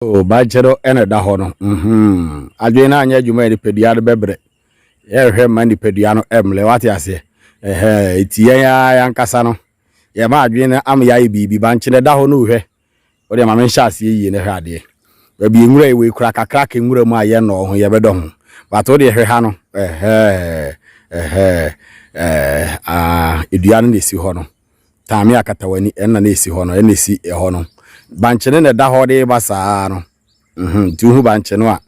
O bakyɛ no ɛna ɛda hɔ no. Adwene no anyɛ adwuma yɛ nipadua no bɛbrɛ. Yɛhwɛ ma nipadua no ɛmlɛ wate aseɛ. Ɛhɛn eti yɛn ara yɛankasa no yɛma adwene no ama yɛayɛ biribi. Bankye no ɛda hɔ no hwɛ. Wo deɛ ma menhyɛ aseɛ yie na hwɛ adeɛ. Baabi nwura yi wei kura kakra ka nwura mu a yɛnnɔɔ ho yɛbɛdɔ ho. But wo deɛ hwɛ ha no. Ɛhɛɛ ɛhɛɛ ɛɛ ah edua no na esi hɔ no. Taame akatawani ɛna na esi hɔ no ɛna esi ɛhɔ no. Bankye no na ɛda hɔ de ba saa no. Nti wohu bankye no a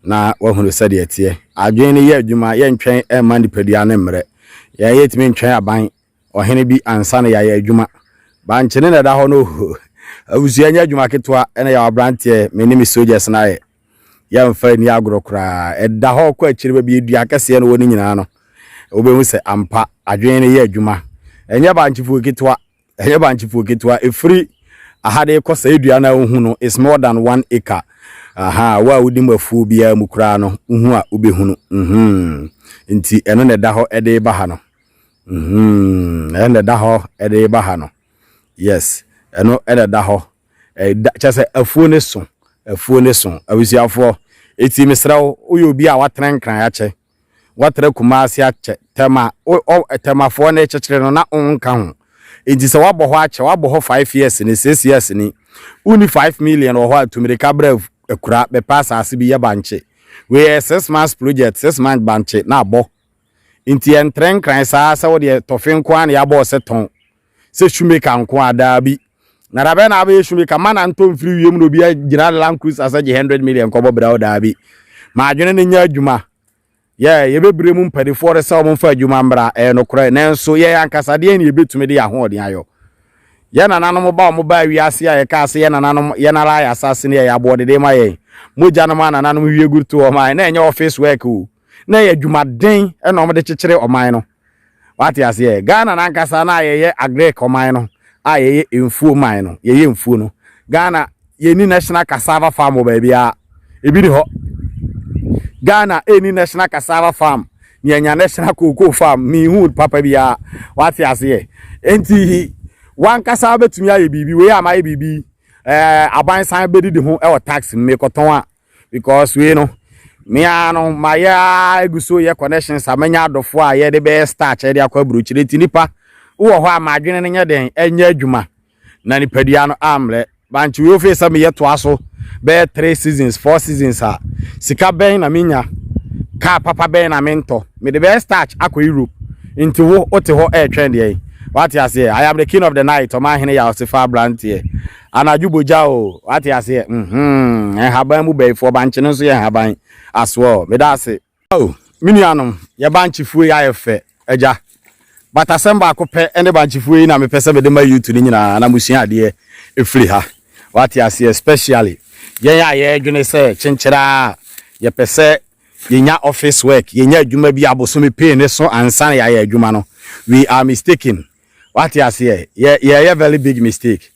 na wahunu sɛdeɛ ɛteɛ. Adwene no yɛ adwuma yɛntwɛn ɛmma nipadua no mmerɛ. Yɛn yɛtumi ntwɛn aban ɔhene bi ansa na yɛayɛ adwuma. Bankye no na ɛda hɔ no. Abusua nyɛ adwuma ketewa ɛna yɛwɔ aberanteɛ me ne me soldiers no ayɛ. Yɛmfa ani agorɔ koraa. Ɛda hɔ kɔ akyire baabi dua kɛseɛ no wɔ no nyinaa no. Wobɛhu sɛ ampa adwene no yɛ adwuma. Ɛnyɛ bankyefuo ketewa. Ɛnyɛ bankyefuo ketewa. Ɛfiri aha de kɔ saa dua no a wohu no is more than 1 acre. Aha, wo a wodi mu afuo biara mu koraa no, wohu a wobɛhunu. Nti ɛno na ɛda hɔ ɛde ba ha no. Ɛno na ɛda hɔ ɛde ba ha no. Yes, ɛno ɛna ɛda hɔ. Ɛda kyerɛ sɛ afuo ne so. Afuo ne so. Abusuafoɔ, eti mesrɛ wo, woyɛ obi a watena Nkran akyɛ. Watena Kumasi akyɛ. Tɛma, tɛmafoɔ no kyekyere no na wonka ho. Nti sɛ wabɔ hɔ akyɛ, wabɔ hɔ 5 years ni, 6 years ni. Wonni 5 million wɔ hɔ a tumirika brɛ akura bɛpɛ asase bi yɛ bankye. Wei yɛ 6 months project, 6 months bankye na abɔ. Nti yɛntrɛ Nkran saa sɛ wodeɛ tɔfe nko ara na yɛabɔ sɛ tɔn. Sɛ shoemaker nko ara daabi. Na dabɛn na abɛyɛ shoemaker ma na ntɔ mfiri wiem na obi agyina Land Cruiser sɛ gye 100 million kɔbɔ brɛ wo daabi. Ma adwene no nyɛ adwuma. Yɛ yɛbɛbire mu mpanimfoɔ sɛ wɔn mfa adwuma mmra ɛyɛ nokorɛ nanso yɛn ankasa deɛ ne yɛbɛtumi de yɛn ahoɔden ayɔ. Yɛn nananom ba wɔn ba wiase a yɛka ase yɛn nananom yɛn ara ayɛ asase ne yɛyɛ aboɔdede ma yɛn. Mogya no ma nananom hwie gu to ɔman na ɛnyɛ office work o. Na ɛyɛ adwumaden ɛna wɔn de kyekyere ɔman no. Wate aseɛ Ghana nankasa na yɛyɛ agric ɔman no a yɛyɛ mfuo man no yɛyɛ mfuo no. Ghana yɛni national cassava farm wɔ baabiara ebi ni hɔ. Ghana ɛni national cassava farm ne yɛnya national cocoa farm mihu papa biara wate aseɛ nti wankasa bɛtumi ayɛ biribi wei a mayɛ biribi aban san bɛdidi ho ɛwɔ tax mu mekɔtɔn a because wei no mea no mayɛ egu so yɛ connections a manya adɔfoɔ a yɛde bɛyɛ starch yɛde akɔ aburokyire nti nipa wowɔ hɔ a ma adwene no nyɛ den ɛnyɛ adwuma na nipadua no ammerɛ bankye wei ofei sɛ meyɛ toa so bɛyɛ three seasons, four seasons a sika bɛn na menya kaa papa bɛn na mentɔ mede bɛyɛ starch akɔ Europe nti wo wote hɔ ɛretwɛn deɛ wate aseɛ. I am the king of the night ɔman hene yɛ ɔsefa aberanteɛ anadwo bogya o wate aseɛ nhaban mu bɛyifoɔ bankye no nso yɛ nhaban as well meda ase. Oh, me nuanom yɛ bankyefuo yi ayɛ fɛ agya but asɛm baako pɛ ne bankyefuo yi na mepɛ sɛ mede ma youth no nyinaa na musua adeɛ ɛfiri ha wate aseɛ especially yɛn a yɛdwene sɛ kyenkyere a yɛpɛ sɛ yɛnya office work yɛnya adwuma bi abosome pay ne so ansa na yɛayɛ adwuma no, we are mistaken wate aseɛ yɛ yɛyɛ very big mistake.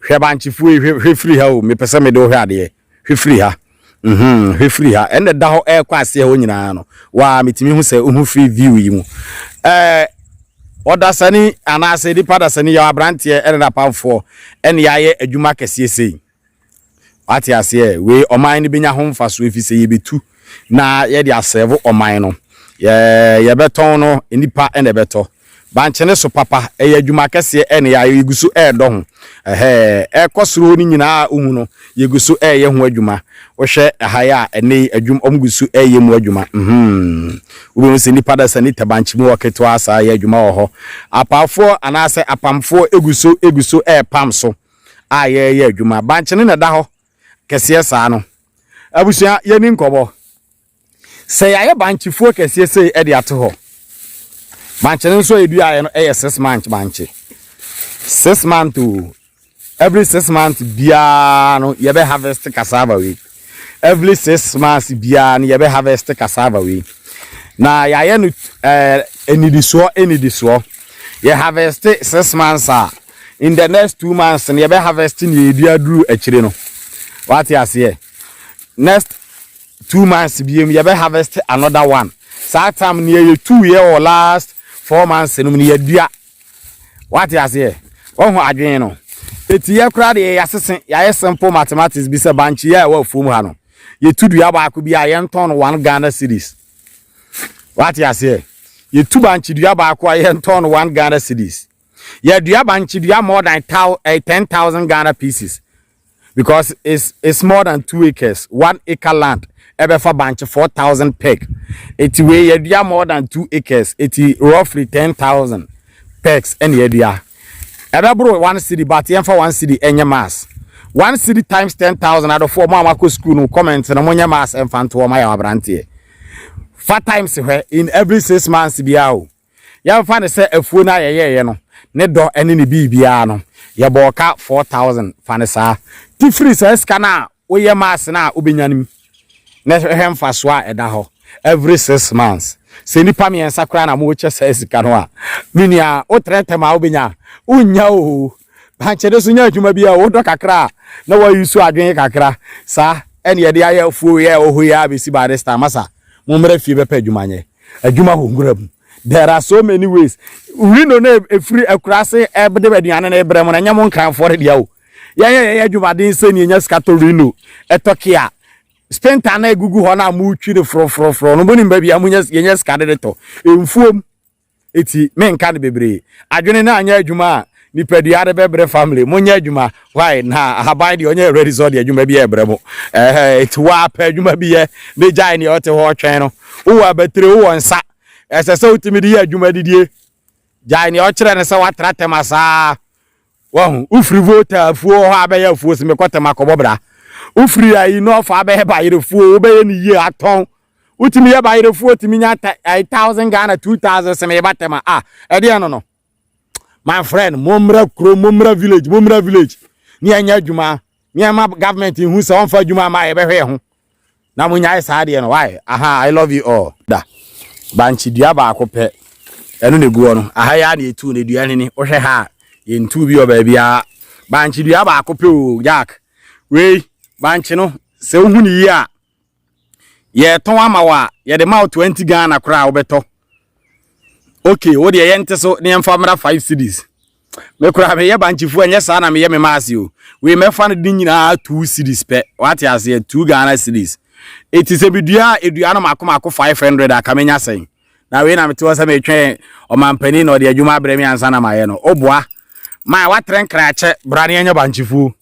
Hwɛ bankyefuo yi hwɛ hwɛ firi ha o mepɛ sɛ mede wo hwɛ adeɛ hwɛ firi ha hwɛ firi ha ɛnna da hɔ ɛrekɔ aseɛ hɔ nyinaa no waa metumi hu sɛ wohu firi view yi mu ɔdasani anaasɛ nipa dasani yɛ aberanteɛ ɛne n'apamfoɔ ɛne yɛayɛ adwuma kɛseɛ sei wate aseɛ wei ɔman no bɛnya ho mfasoɔ ɛfiri sɛ yɛbɛtu na yɛde asɛvo ɔman no yɛ yɛbɛtɔn no nipa ɛna ɛbɛtɔ bankyene so papa ɛyɛ adwuma kɛseɛ ɛne yɛayɛ yɛgu so ɛɛdɔ ho ɛhɛɛ ɛkɔ soro no nyinaa ohu no yɛgu so ɛɛyɛ ho adwuma wohwɛ ɛha yi a ɛne yi adwuma ɔmo gu so ɛɛyɛ mu adwuma wobɛhu sɛ nipa da sɛ ne tabankye mu wɔ ketewa saa yɛ adwuma wɔ hɔ apaafoɔ anaasɛ apamfoɔ egu so ɛɛpam so a yɛreyɛ adwuma bankyene na ɛda hɔ kɛseɛ saa no abusua yɛni nkɔmɔ sɛ yɛayɛ bankyefuo kɛseɛ sei ɛde ato hɔ bankyene nso a yɛduaeɛ no ɛyɛ 6 months bankye 6 months o every 6 months biara no yɛbɛ harvest cassava wei every 6 months biara no yɛbɛ harvest cassava wei na yɛayɛ no anidisoɔ anidisoɔ yɛ harvest 6 months a in the next 2 months no yɛbɛ harvest ne yɛdua duru akyire no wate aseɛ next 2 months biem yɛbɛ harvest another one saa time ne yɛyɛ two yɛ wɔ last 4 months no mu no yɛdua wate aseɛ wɔho adwene no. Eti yɛ koraa deɛ yɛasese, yɛayɛ simple mathematics bi sɛ bankye yɛ a ɛwɔ afuom ha no, yɛtu dua baako bi a yɛntɔn no 1 Ghana cedis. Wate aseɛ? Yɛtu bankye dua baako a yɛntɔn no 1 Ghana cedis. Yɛdua bankye dua more than 10,000 Ghana pieces because it's more than 2 acres. 1 acre land ɛbɛfa bankye 4,000 peg. Eti wei yɛdua more than 2 acres, eti roughly 10,000 pegs ɛna yɛdua. Ɛbɛboro 1 cedi, but yɛmfa 1 cedi ɛnyɛ maths. 1 cedi times 10,000. Adɔfoɔ mo a makɔ school no, comment no, monyɛ maths ɛmfa ntoɔ ma yɛ aberanteɛ. Fa times hwɛ in every 6 months biara o. Yɛmfa ne sɛ afuo no a yɛyɛɛyɛ no ne dɔ ne ne biribiara no, yɛbɔ ɔka 4,000. Fa ne saa ti firi saa sika no a woyɛ maths no a wobɛnya no mu na hwɛ mfasoɔ a ɛda hɔ every 6 months. Sɛ nipa mmiɛnsa koraa na mokyɛ saa sika no a, me nua, wotrɛ ntɛm a wobɛnya wonya o. Bankyɛde so nya adwuma bi a wodɔ kakra a na wayi so adwene kakra saa ɛne yɛde ayɛ afuo yɛ ɛwɔ hɔ yi a bɛsi by this time. Masa, mommrɛ fie bɛpɛ adwuma nyɛ adwuma wɔ nwura mu. There are so many ways. Rhino no efiri akuraase ɛde aduane no ebrɛ mu na ɛnyɛ mo Nkranfoɔ no deɛ o. Yɛn yɛ yɛyɛ adwumaden sɛ ni enya sika tɔ Rhino, ɛtɔ Kia Sprinter na egugu hɔ na mo twi ne forɔforɔforɔ no mo nim baabi a mo nya yɛnyɛ sika de tɔ mfuom. Eti menka no bebree. Adwene no anyɛ adwuma a, nipadua de bɛbrɛ. Family, monyɛ adwuma. Why na ahaban deɛ ɔnyɛ ready sɛ ɔde adwuma bi ɛbrɛ mo? Ɛhɛ, eti waapɛ adwuma bi yɛ ne gyae neɛ ɔte hɔ ɔtwɛn no. Wowɔ abatire, wowɔ nsa, ɛsɛ sɛ wotumi de yɛ adwuma didie. Gyae neɛ ɔkyerɛ no sɛ watra tɛm asaa. Wahu wofiri Volta afuo hɔ abɛyɛ afuo sɛ mekɔ tɛm akɔbɔ bra. Wofiri ayi nɔɔfa abɛyɛ bayerɛfuo, wobɛyɛ ne yie atɔn. Wotumi yɛ bayerɛfuo, tumi nya ayi 1,000 Ghana, 2,000 sɛ meyɛba tɛm a, ah, ɛdeɛ no, my friend, mommra kuro, mommra village, mommra village ne yɛnyɛ adwuma. Nneɛma government hu sɛ ɔmfa adwuma ama yɛbɛhwɛ yɛn ho na monyae saa deɛ no. Why? Aha, I love you all. Da bankye dua baako pɛ ɛno na egu hɔ no. Aha yi a na etu na dua nini. Wohwɛ ha a, yɛntu bi wɔ baabiara. Bankye dua baako pɛ o. Jack, wei bankye no, sɛ wohu ne yie a, yɛtɔn ama wo a, yɛde ma wo 20 Ghana koraa a wobɛtɔ. Okay, wo deɛ yɛnte so ne yɛmfa mmra 5 cedis. Me koraa meyɛ bankyefuo, ɛnyɛ saa na meyɛ me maase o. Wei mɛfa no de nyinaa 2 cedis pɛ. Wate aseɛ? 2 Ghana cedis. Eti sɛ medua edua no mako mako 500 a, ka menya sɛn? Na wei na mete hɔ sɛ metwɛn ɔmampanin na ɔde adwuma abrɛ me ansa na mayɛ no. Woboa ma watrɛ nkrakyɛ bra ne yɛnyɛ bankyefuo.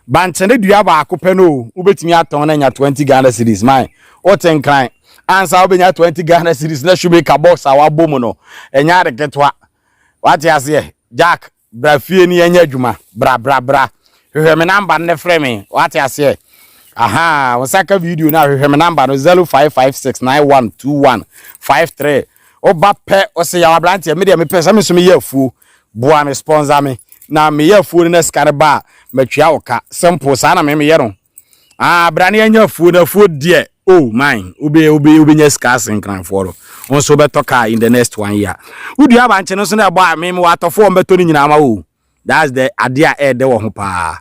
Bankye ne dua baako pɛ no o, wobɛtumi atɔn no anya 20 Ghana cedis. Man, wote Nkran ansa wobɛnya 20 Ghana cedis na shoemaker box a wabɔ mu no, ɛnyɛ ade ketewa. Wate aseɛ? Jack, bra fie ni yɛnyɛ adwuma. Bra, bra, bra, hwehwɛ me number no ne frɛ me. Wate aseɛ? Aha, wo nsa ka video no a, hwehwɛ me number no, 0556912153. Woba pɛ, ɔsɛ yɛwɔ aberanteɛ. Me deɛ mepɛ sɛ me nso meyɛ afuo. Boa me, sponsor me na meyɛ afuo no na sika no ba a, matua wo ka. Simple, saa na me meyɛ no. Ah, bra ne yɛnyɛ afuo no. Afuo deɛ, oh man, wobe wobe wobɛnya sika ase Nkranfoɔ no. Wo nso wobɛtɔ car in the next one year. Wodua abankye no nso na ɛbɔ a, me mewɔ atɔfoɔ a wɔbɛtɔ no nyinaa ma wo. That's the adeɛ a ɛɛdɛ wɔ ho paa.